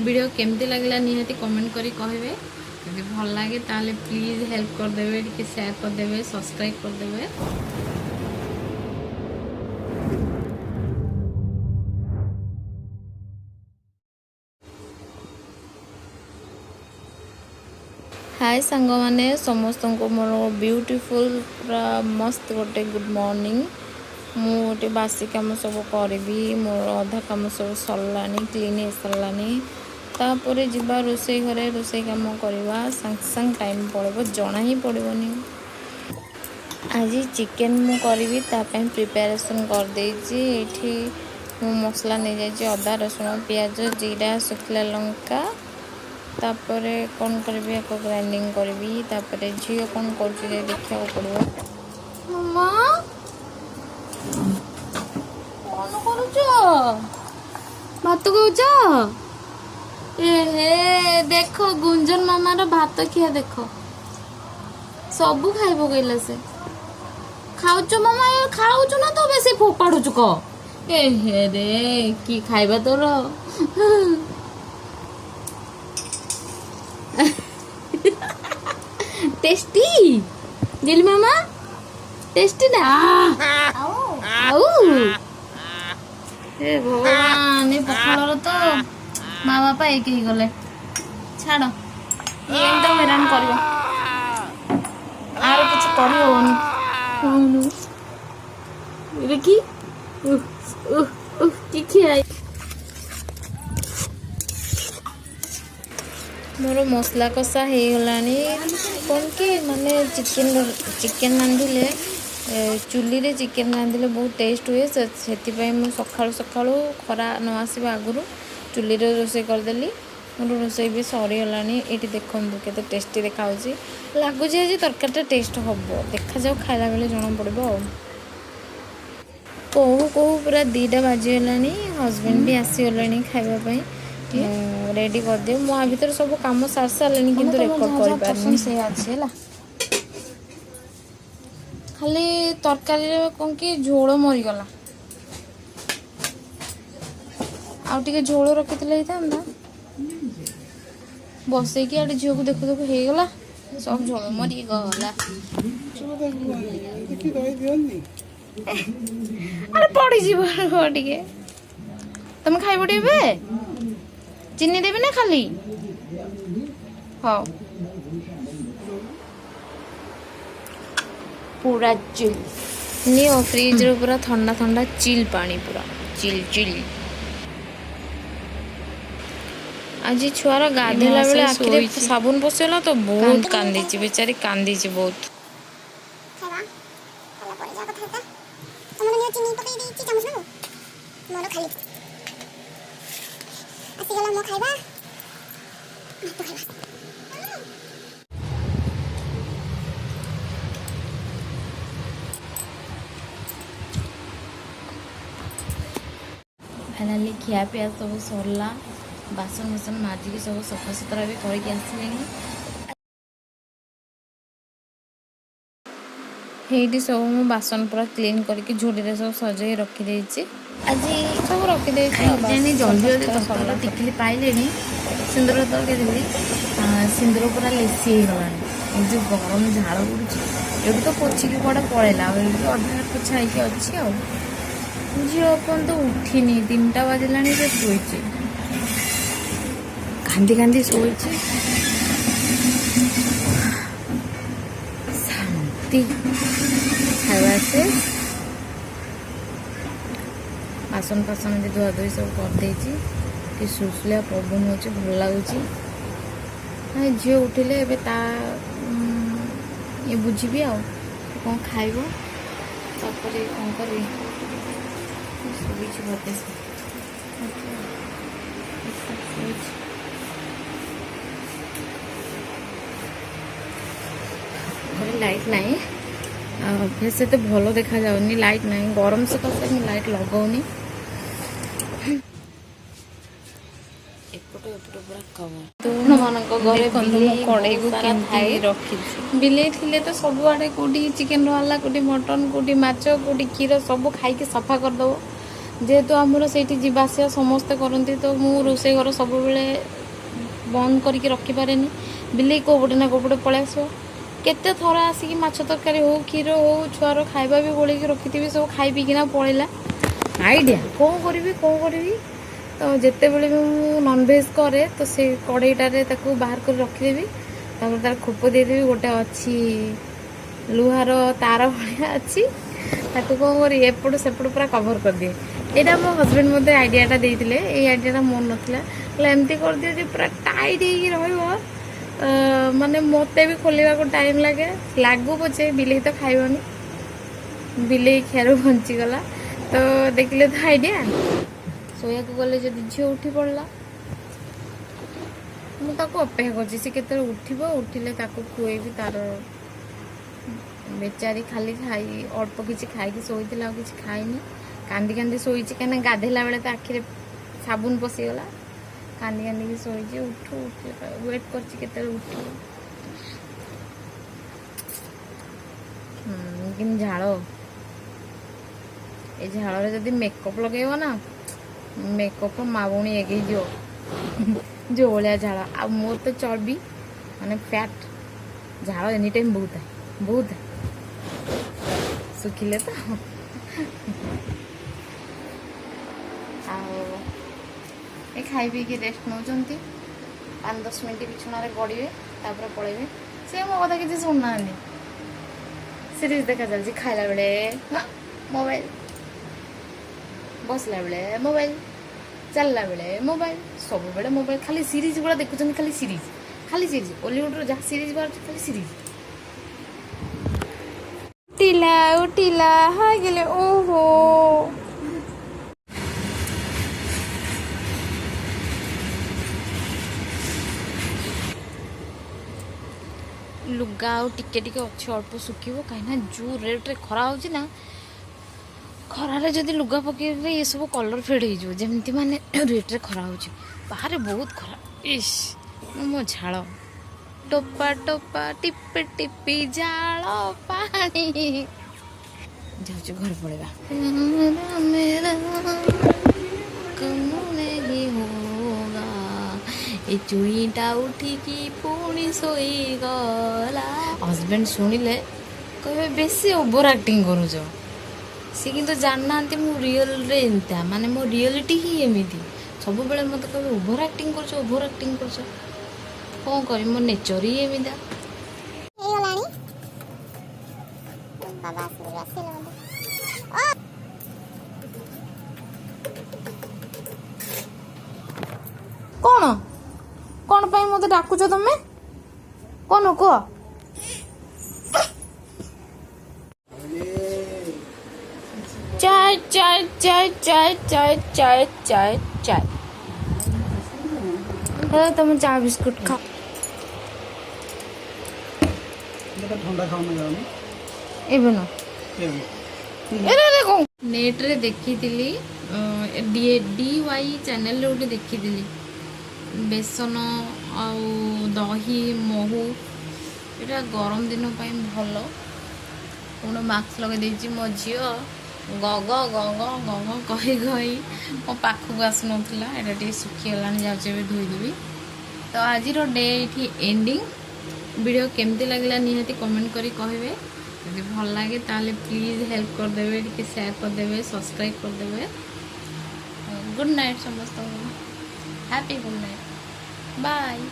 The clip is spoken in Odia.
ଭିଡ଼ିଓ କେମିତି ଲାଗିଲା ନିହାତି କମେଣ୍ଟ କରି କହିବେ। ଯଦି ଭଲ ଲାଗେ ତାହେଲେ ପ୍ଲିଜ୍ ହେଲ୍ପ କରିଦେବେ, ଟିକେ ସେୟାର କରିଦେବେ, ସବସ୍କ୍ରାଇବ୍ କରିଦେବେ। ହାଏ ସାଙ୍ଗମାନେ, ସମସ୍ତଙ୍କୁ ମୋର ବ୍ୟୁଟିଫୁଲ୍ ପୁରା ମସ୍ତ ଗୋଟେ ଗୁଡ଼୍ ମର୍ଣ୍ଣିଂ। ମୁଁ ଗୋଟେ ବାସି କାମ ସବୁ କରିବି। ମୋର ଅଧା କାମ ସବୁ ସରିଲାଣି, କ୍ଲିନ୍ ହେଇସାରିଲାଣି। ତାପରେ ଯିବା ରୋଷେଇ ଘରେ, ରୋଷେଇ କାମ କରିବା। ସାଙ୍ଗେ ସାଙ୍ଗେ ଟାଇମ୍ ପଳେଇବ, ଜଣା ହିଁ ପଡ଼ିବନି। ଆଜି ଚିକେନ୍ ମୁଁ କରିବି, ତା ପାଇଁ ପ୍ରିପାରେସନ୍ କରିଦେଇଛି। ଏଇଠି ମୁଁ ମସଲା ନେଇଯାଇଛି, ଅଦା, ରସୁଣ, ପିଆଜ, ଜିରା, ଶୁଖିଲା ଲଙ୍କା। ତାପରେ କ'ଣ କରିବି? ଆକୁ ଗ୍ରାଇଣ୍ଡିଙ୍ଗ କରିବି। ତାପରେ ଝିଅ କ'ଣ କରୁଛି ଯାଇ ଦେଖିବାକୁ ପଡ଼ିବ। ମାମା, କ'ଣ କରୁଛ? ଭାତ ଖାଉଛ? ଏ ହେ, ଦେଖ, ଗୁଞ୍ଜନ ମାମାର ଭାତ ଖିଆ ଦେଖ। ସବୁ ଖାଇ ପକେଇଲା ସେ। ଖାଉଛ ମାମା? ଖାଉଛୁ ନା ତୁ ବେଶୀ ଫୋପାଡୁଛୁ କହ? ଏ ହେ ରେ, କି ଖାଇବା ତୋର? ଟେଷ୍ଟି ଦିଲ ମାମା, ଟେଷ୍ଟି ନା? ଆଉ ଏ ଭଗବାନ, ଏ ପଖାଳର ତ ମା ବାପା ଏକ ହେଇଗଲେ। ଛାଡ଼, ଏମିତି ହଇରାଣ କରିବ, ଆର କିଛି କରିହବନି। ଦେଖି, ଉଃ ଉଃ ଉଃ, କି ଖିଆ! ମୋର ମସଲା କଷା ହେଇଗଲାଣି। କ'ଣ କି ମାନେ ଚିକେନ୍ ଚିକେନ୍ ରାନ୍ଧିଲେ, ଚୁଲିରେ ଚିକେନ୍ ରାନ୍ଧିଲେ ବହୁତ ଟେଷ୍ଟ ହୁଏ। ସେଥିପାଇଁ ମୁଁ ସକାଳୁ ସକାଳୁ ଖରା ନ ଆସିବା ଆଗରୁ ଚୁଲିରେ ରୋଷେଇ କରିଦେଲି। ମୋର ରୋଷେଇ ବି ସରିଗଲାଣି। ଏଇଠି ଦେଖନ୍ତୁ କେତେ ଟେଷ୍ଟି ଦେଖାହେଉଛି। ଲାଗୁଛି ଆଜି ତରକାରୀଟା ଟେଷ୍ଟ ହେବ। ଦେଖାଯାଉ, ଖାଇଲା ବେଳେ ଜଣାପଡ଼ିବ। ଆଉ କହୁ କହୁ ପୁରା 2ଟା ବାଜିଗଲାଣି। ହଜବେଣ୍ଡ ବି ଆସିଗଲେଣି ଖାଇବା ପାଇଁ। ମୁଁ ରେଡ଼ି କରିଦିଏ। ମୁଁ ଆ ଭିତରେ ସବୁ କାମ ସାରି ସାରିଲିଣି, କିନ୍ତୁ ରେକର୍ଡ଼ କରିପାରିନି। ସେଇଆ ଅଛି ହେଲା। ଖାଲି ତରକାରୀରେ କ'ଣ କି ଝୋଳ ମରିଗଲା। ଆଉ ଟିକେ ଝୋଳ ରଖିଥିଲେ ହେଇଥାନ୍ତା। ବସେଇକି ଆଡ଼େ ଝିଅକୁ ଦେଖୁ ଦେଖୁ ହେଇଗଲା, ସବୁ ଝୋଳ ମରିଗଲା। ଆରେ, ପଡ଼ିଯିବ ଟିକେ। ତମେ ଖାଇବ ଟିକେ ଏବେ? ଚିନି ଦେବି ନା ଖାଲି? ହଉ। ପୁରା ଚିଲ୍। ନିଅ, ଫ୍ରିଜରୁ ପୁରା ଥଣ୍ଡା ଥଣ୍ଡା ଚିଲ୍ ପାଣି, ପୁରା ଚିଲ୍ ଚିଲ୍। ଆଜି ଛୁଆର ଗାଧେଇଲା ବେଳେ ଆଖିରେ ସାବୁନ ପଶିଗଲା ତ ବହୁତ କାନ୍ଦିଛି, ବେଚାରୀ କାନ୍ଦିଛି ବହୁତ। ଖାଇବା ଖାଇଲା ପରେ ଯାହା କଥା ହେଇତା। ତମର ନିଅ, ଚିନି ପକେଇ ଦେଇଛି, ଚାମଚ ନେବ? ମୋର ଖାଲି ଆସିଗଲା ମୋ ଖାଇବା। ଭାତ ଖାଇବା। ଫାଇନାଲି ଖିଆପିଆ ସବୁ ସରିଲା। ବାସନ ଫାସନ ମାଜିକି ସବୁ ସଫାସୁତୁରା ବି କରିକି ଆସିଲିଣି। ହେଇଠି ସବୁ ମୁଁ ବାସନ ପୁରା କ୍ଲିନ୍ କରିକି ଝୁଡ଼ିରେ ସବୁ ସଜେଇ ରଖିଦେଇଛି। ଆଜି ସବୁ ରଖିଦେଇଛି ଆଉ ବାସ୍। ଜାଣି ଜଲ୍ଦି ଜଲ୍ଦି ସଫାସୁତୁରା ତରତର ସରିଲା। ଟିକିଲି ପାଇଲେଣି, ସିନ୍ଦୁର ତରକାରୀ ସିନ୍ଦୁର ପୁରା ଲେସି ହେଇଗଲାଣି। ଏଇ ଯେଉଁ ଗରମ ଝାଳ ଉଡୁଛି, ଏଇଠୁ ତ ପୋଛିକି କୁଆଡ଼େ ପଳେଇଲା, ଆଉ ଏଇଠୁ ଅଧା ପୋଛା ହେଇକି ଅଛି। ଆଉ ଝିଅ ଏପର୍ଯ୍ୟନ୍ତ ଉଠିନି, 3ଟା ବାଜିଲାଣି, ସେ ଶୋଇଛି। କାନ୍ଦି କାନ୍ଦି ଶୋଇଛି। ଶାନ୍ତି ଖାଇବା। ସେ ବାସନ ଫାସନ ବି ଧୁଆ ଧୁଇ ସବୁ କରିଦେଇଛି। ଟିକେ ସୁଲସୁଲିଆ ପବନ ହେଉଛି, ଭଲ ଲାଗୁଛି। ଝିଅ ଉଠିଲେ ଏବେ ତା ଇଏ ବୁଝିବି, ଆଉ କ'ଣ ଖାଇବ, ତାପରେ କ'ଣ କରିବି। ଶୋଇଛି ବୋଧେ ସେ। ଶୋଇଛି। ଘରେ ଲାଇଟ୍ ନାହିଁ ଆଉ ଫେସ୍ ଏତେ ଭଲ ଦେଖାଯାଉନି। ଲାଇଟ୍ ନାହିଁ, ଗରମ ସକାଶେ ମୁଁ ଲାଇଟ୍ ଲଗାଉନି। ଏପଟ ଏପଟ ପୁରା କଭର। ମାନଙ୍କ ଘରେ ଦେଖନ୍ତୁ ମୁଁ ବିଲେଇ କଡ଼େଇକୁ ବହୁତ ସାରା କେମିତି ଥାଏ। ରଖିଛି। ବିଲେଇ ଥିଲେ ତ ସବୁଆଡ଼େ, କୋଉଠି ଚିକେନ୍ ବାହାରିଲା, କୋଉଠି ମଟନ୍, କୋଉଠି ମାଛ, କୋଉଠି କ୍ଷୀର, ସବୁ ଖାଇକି ସଫା କରିଦେବ। ଯେହେତୁ ଆମର ସେଇଠି ଯିବା ଆସିବା ସମସ୍ତେ କରନ୍ତି, ତ ମୁଁ ରୋଷେଇ ଘର ସବୁବେଳେ ବନ୍ଦ କରିକି ରଖିପାରେନି। ବିଲେଇ କେଉଁ ପଟେ ନା କେଉଁ ପଟେ ପଳେଇ ଆସିବ। କେତେ ଥର ଆସିକି ମାଛ ତରକାରୀ ହଉ, କ୍ଷୀର ହଉ, ଛୁଆର ଖାଇବା ବି ଗୋଳେଇକି ରଖିଥିବି, ସବୁ ଖାଇ ପିଇକିନା ପଳେଇଲା। ଆଇଡ଼ିଆ କ'ଣ କରିବି, କ'ଣ କରିବି? ତ ଯେତେବେଳେ ବି ମୁଁ ନନଭେଜ୍ କରେ, ତ ସେ କଢ଼େଇଟାରେ ତାକୁ ବାହାର କରି ରଖିଦେବି। ତାପରେ ତାର ଖୋପ ଦେଇଦେବି। ଗୋଟେ ଅଛି ଲୁହାର ତାର ଭଳିଆ ଅଛି, ତାକୁ କ'ଣ କରିବି, ଏପଟୁ ସେପଟୁ ପୁରା କଭର୍ କରିଦିଏ। ଏଇଟା ମୋ ହଜବେଣ୍ଡ ମୋତେ ଆଇଡ଼ିଆଟା ଦେଇଥିଲେ। ଏଇ ଆଇଡ଼ିଆଟା ମୋର ନଥିଲା। କହିଲା, ଏମିତି କରିଦିଅ ଯେ ପୁରା ଟାଇଟ୍ ହେଇକି ରହିବ। ମାନେ ମୋତେ ବି ଖୋଲିବାକୁ ଟାଇମ୍ ଲାଗେ। ଲାଗୁ ପଛେ, ବିଲେଇ ତ ଖାଇବନି। ବିଲେଇ ଖିଆରୁ ବଞ୍ଚିଗଲା। ତ ଦେଖିଲେ ତ ଆଇଡ଼ିଆ। ଶୋଇବାକୁ ଗଲେ ଯଦି ଝିଅ ଉଠି ପଡ଼ିଲା, ମୁଁ ତାକୁ ଅପେକ୍ଷା କରୁଛି, ସେ କେତେବେଳେ ଉଠିବ। ଉଠିଲେ ତାକୁ ଖୁଏଇବି। ତାର ବେଚାରୀ ଖାଲି ଖାଇ ଅଳ୍ପ କିଛି ଖାଇକି ଶୋଇଥିଲା, ଆଉ କିଛି ଖାଇନି। କାନ୍ଦି କାନ୍ଦି ଶୋଇଛି, କାହିଁକିନା ଗାଧେଇଲା ବେଳେ ତା ଆଖିରେ ସାବୁନ ପଶିଗଲା। କାନ୍ଦି କାନ୍ଦିକି ଶୋଇଛି। ଉଠୁ, ଉଠିଲେ ୱେଟ୍ କରୁଛି କେତେବେଳେ ଉଠିବ। କିନ୍ତୁ ଝାଳ, ଏ ଝାଳରେ ଯଦି ମେକଅପ୍ ଲଗେଇବ ନା, ମେକଅପ୍ ମା ଭଉଣୀ ଏଗେଇଯିବ, ଯେଉଁ ଭଳିଆ ଝାଳ। ଆଉ ମୋର ତ ଚର୍ବି ମାନେ ଫ୍ୟାଟ୍, ଝାଳ ଏନି ଟାଇମ୍ ବହୁତ ଥାଏ, ବହୁତ ଥାଏ। ଶୁଖିଲେ ତ। ଆଉ ଏ ଖାଇ ପିଇକି ରେଷ୍ଟ ନେଉଛନ୍ତି। 5-10 ମିନିଟ୍ ବିଛଣାରେ ଗଡ଼ିବେ, ତାପରେ ପଳେଇବେ। ସେ ମୋ କଥା କିଛି ଶୁଣୁନାହାନ୍ତି। ସିରିଜ୍ ଦେଖା ଚାଲିଛି। ଖାଇଲା ବେଳେ ମୋବାଇଲ, ବସିଲା ବେଳେ ମୋବାଇଲ, ଚାଲିଲା ବେଳେ ମୋବାଇଲ, ସବୁବେଳେ ମୋବାଇଲ। ଖାଲି ସିରିଜ୍ ଗୁଡ଼ା ଦେଖୁଛନ୍ତି, ଖାଲି ସିରିଜ୍, ଖାଲି ସିରିଜ୍। ଓଲିଉଡ଼ର ଯାହା ସିରିଜ୍ ବାହାରୁଛି, ଖାଲି ସିରିଜ୍। ଉଠିଲା, ଉଠିଲା, ହେଇଗଲେ। ଓହୋ। ଲୁଗା ଆଉ ଟିକେ ଟିକେ ଅଛି, ଅଳ୍ପ ଶୁଖିବ। କାହିଁକିନା ଯେଉଁ ରେଟ୍ରେ ଖରା ହେଉଛି ନା, ଖରାରେ ଯଦି ଲୁଗା ପକେଇଲେ ଏସବୁ କଲର୍ ଫେଡ଼୍ ହେଇଯିବ। ଯେମିତି ମାନେ ରେଟ୍ରେ ଖରା ହେଉଛି, ବାହାରେ ବହୁତ ଖରା। ଇସ୍, ମୋ ଝାଳ ଟୋପା ଟୋପା ଟିପି ଟିପି ଝାଳ ପାଣି। ଯାଉଛୁ, ଘରେ ପଳେଇବା। मेरा कम नहीं होगा। ଏ ଚୁଇଁଟା ଉଠିକି ପୁଣି ଶୋଇଗଲା। ହଜବେଣ୍ଡ ଶୁଣିଲେ କହିବେ, ବେଶୀ ଓଭର ଆକ୍ଟିଂ କରୁଛ। ସେ କିନ୍ତୁ ଜାଣିନାହାନ୍ତି ମୁଁ ରିଅଲରେ ଏମିତିଆ, ମାନେ ମୋ ରିଅଲିଟି ହିଁ ଏମିତି। ସବୁବେଳେ ମୋତେ କହିବେ, ଓଭର ଆକ୍ଟିଂ କରୁଛ, ଓଭର ଆକ୍ଟିଂ କରୁଛ। କ'ଣ କରିବି, ମୋ ନେଚର ହିଁ ଏମିତିଆ। ହେଇଗଲାଣି। ବାବା ଆସିଲେ, ଆସିଲେ ବୋଧେ। ଓ। କ'ଣ, କ'ଣ ପାଇଁ ମୋତେ ଡାକୁଛ ତମେ? କ'ଣ କୁହ? ଚାଏ, ଚାଏ, ଚାଏ, ଚାଏ, ଚାଏ, ଚାଏ, ଚାଏ, ଚାଏ। ହେ, ତମେ ଚା ବିସ୍କୁଟ ଖାଅ। ଥଣ୍ଡା ଖାଉନ, ଯାଉନି। ଏବେ ନା। ଏବେ। ଏରେ କ'ଣ ନେଟ୍ରେ ଦେଖିଥିଲି, ଡି ୱାଇ ଚ୍ୟାନେଲରେ ଗୋଟେ ଦେଖିଥିଲି। ବେସନ ଆଉ ଦହି, ମହୁ, ଏଇଟା ଗରମ ଦିନ ପାଇଁ ଭଲ। ମୁଁ ମାସ୍କ ଲଗାଇ ଦେଇଛି। ମୋ ଝିଅ ଗ ଗ ଗ ଗ ଗ ଗ କହି କହି ମୋ ପାଖକୁ ଆସୁନଥିଲା। ଏଇଟା ଟିକେ ଶୁଖିଗଲାଣି, ଯାଉଛି ଏବେ ଧୋଇଦେବି। ତ ଆଜିର ଡେ ଏଇଠି ଏଣ୍ଡିଂ। ଭିଡ଼ିଓ କେମିତି ଲାଗିଲା ନିହାତି କମେଣ୍ଟ କରି କହିବେ। ଯଦି ଭଲ ଲାଗେ, ତାହେଲେ ପ୍ଲିଜ୍ ହେଲ୍ପ କରିଦେବେ, ଟିକେ ସେୟାର କରିଦେବେ, ସବସ୍କ୍ରାଇବ୍ କରିଦେବେ। ଗୁଡ୍ ନାଇଟ୍ ସମସ୍ତଙ୍କୁ। Happy good night, bye.